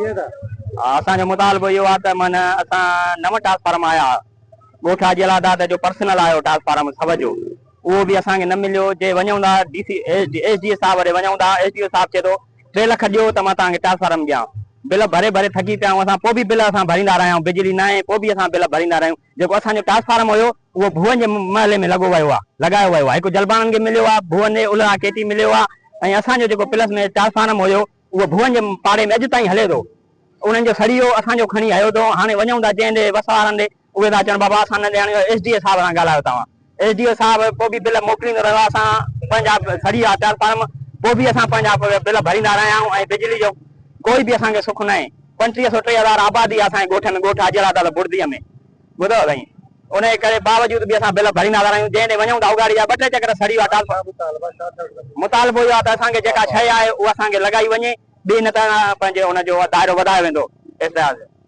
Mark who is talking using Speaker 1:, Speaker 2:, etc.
Speaker 1: اسان جو مطالبو اهو آهي ته معنيٰ اسان نو ٽرانسفارم آيا ڳوٺ حاجي الله داد جو پرسنل آيو ٽرانسفارم سو جو اهو به اسان کي نه مليو جي وڃون ٿا ڊي سي ايس ڊي صاحب وٽ وڃون ٿا ايس ڊي او صاحب چئي ٿو ٽي لک ڏيو ته مان توهان کي ٽرانسفارم ڏيان بل ڀري ڀري ٿڪي پيا آهيون اسان پوء به بل اسان ڀريندا رهيا آهيون بجلي ناهي پوء به اسان بل ڀريندا رهيا آهيون جيڪو اسان جو ٽرانسفارم هيو اهو ڀوئن جي محلي ۾ لڳو ويو آهي لڳايو ويو آهي هڪ جلباڻن کي مليو آهي ڀوئن جي الرا ڪيٽي مليو آهي ۽ اسان جو جيڪو پلس ۾ ٽرانسفارم هيو اهو ڀوئن جي پاڙي ۾ اڄ تائين هلي ٿو انهن جو سڙي ويو اسان جو کڻي هيو ٿو هاڻي وڃون ٿا جنهن ڏي وس وارن ڏي اهي ٿا چون بابا اسان نه ڏيڻ ايس ڊي اي صاحب سان ڳالهايو توهان ايس ڊي او صاحب پوء به بل موڪليندو رهيو آهي اسان پنهنجا سڙي ويا ٽرانسفارم پوء به اسان پنهنجا بل ڀريندا رهيا آهيون ۽ بجلي جو ڪوئي به اسان کي سک ناهي 35 سو 3000 آبادي آهي اسان جي ڳوٺ ۾ ڳوٺ حاجي الله داد بڙدي ۾ ٻڌو سائين ان جي ڪري باوجود به اسان بل ڀريندا ٿا رهيون جنهن ڏي وڃون ٿا اگهاڙي جا ٻه ٽي چڪر سڙي ويا ٽرانسفارم مطالبو اهو آهي ته اسان کي جيڪا شيء آهي اها اسان کي لڳائي وڃي ٻي نه ته پنهنجي ان جو دائرو وڌايو ويندو احتجاج.